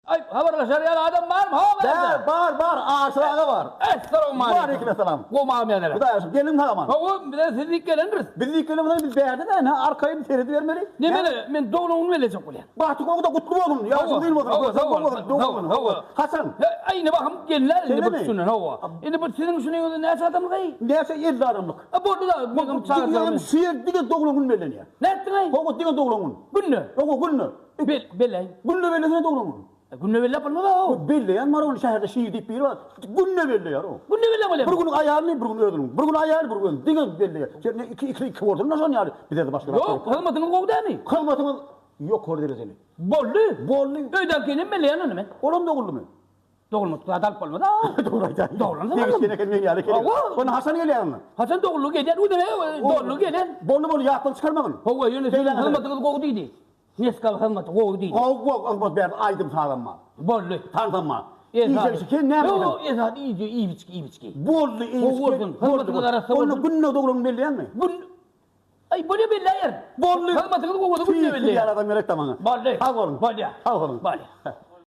Aý, habarlaşar ýaly adam barmy, hawa Bär, bar, bar, Aşyr aga bar. Essalawmaleýkim. Waleýkim essalam. Gowy agam ýaly. Hudaýa şükür, geliň sag aman. Hawa, bize siz diýip gelendiris. Biz diýip gelenimiz biz bärde däl, arkaýyn seredibermeli. Nemeli, men doglan gün bellejek bolýan. Bagty gowy-da gutly bolsun, ýaşyň uzyn bolsun, Hawa, sag bol, doglan güni, hawa. Haçan? Aý, indi bahym gelner indi bir şundan, hawa. Indi bir siziň şunyňyz näçe adamlyk-aý? Näçe, 50 adamlyk. A boldy-da, meňem çagajygym. Şu ýer diňe doglan gün bellenýär. Nätdiň-aý? Hawa, diňe doglan gün. Günde? Hawa, günde. Bel, belläý. Günde bellesene doglan gün. Günde belläp bolmaz-ow. Belleýän bar ony şäherde Şir diýip biri bar. Günde belleýär o. Günde belläp bolýarmy? Bir gün aýalyny, bir gün özüniň. Bir gün aýaly, bir gün özüniň. Diňe belleýär. Sen ne iki, iki, iki bolsun-da şon ýaly. Bize-de başga zat Ýok, hyzmatyňyz gowy dälmi? Hyzmatyňyz ýokary derejeli. Boldy. Boldy. Öýdäkini hem belleýän ony men. Olam doguldymy? Dogulmadyk zat alyp bolmaz-a. Dogry aýdýaň. Doglansoň Degişgen eken men ýaly eken. Hawa. Onda haçan gelýäň onda? Haçan doguldy gelýän, doldy gelýän. Boldy, boldy, ýatdan çykarmagyn. Hawa, ýöne siziň hyzmatyňyz gowy diýdi. Neskaw hyzmaty gowy diýdi. Gowy gowy hyzmat berdi aýdym sazam bar. Boldy. Tansam bar. Iýjek içki sen näme diýseň. Ýok esasy iýje iýip içki iýip içki. Boldy iýip içki. Gowy bolsun. Hyzmatyňyz arassa bolsun. Onda günde doglan belleýäňmi? Gün Aý bolýa belläýer. Boldy. Hyzmatyňyz gowy bolsa günde belleýär. Tüýs adam gerekdä maňa. Boldy. Sag boluň. Bolýa. Sag boluň. Bolýa.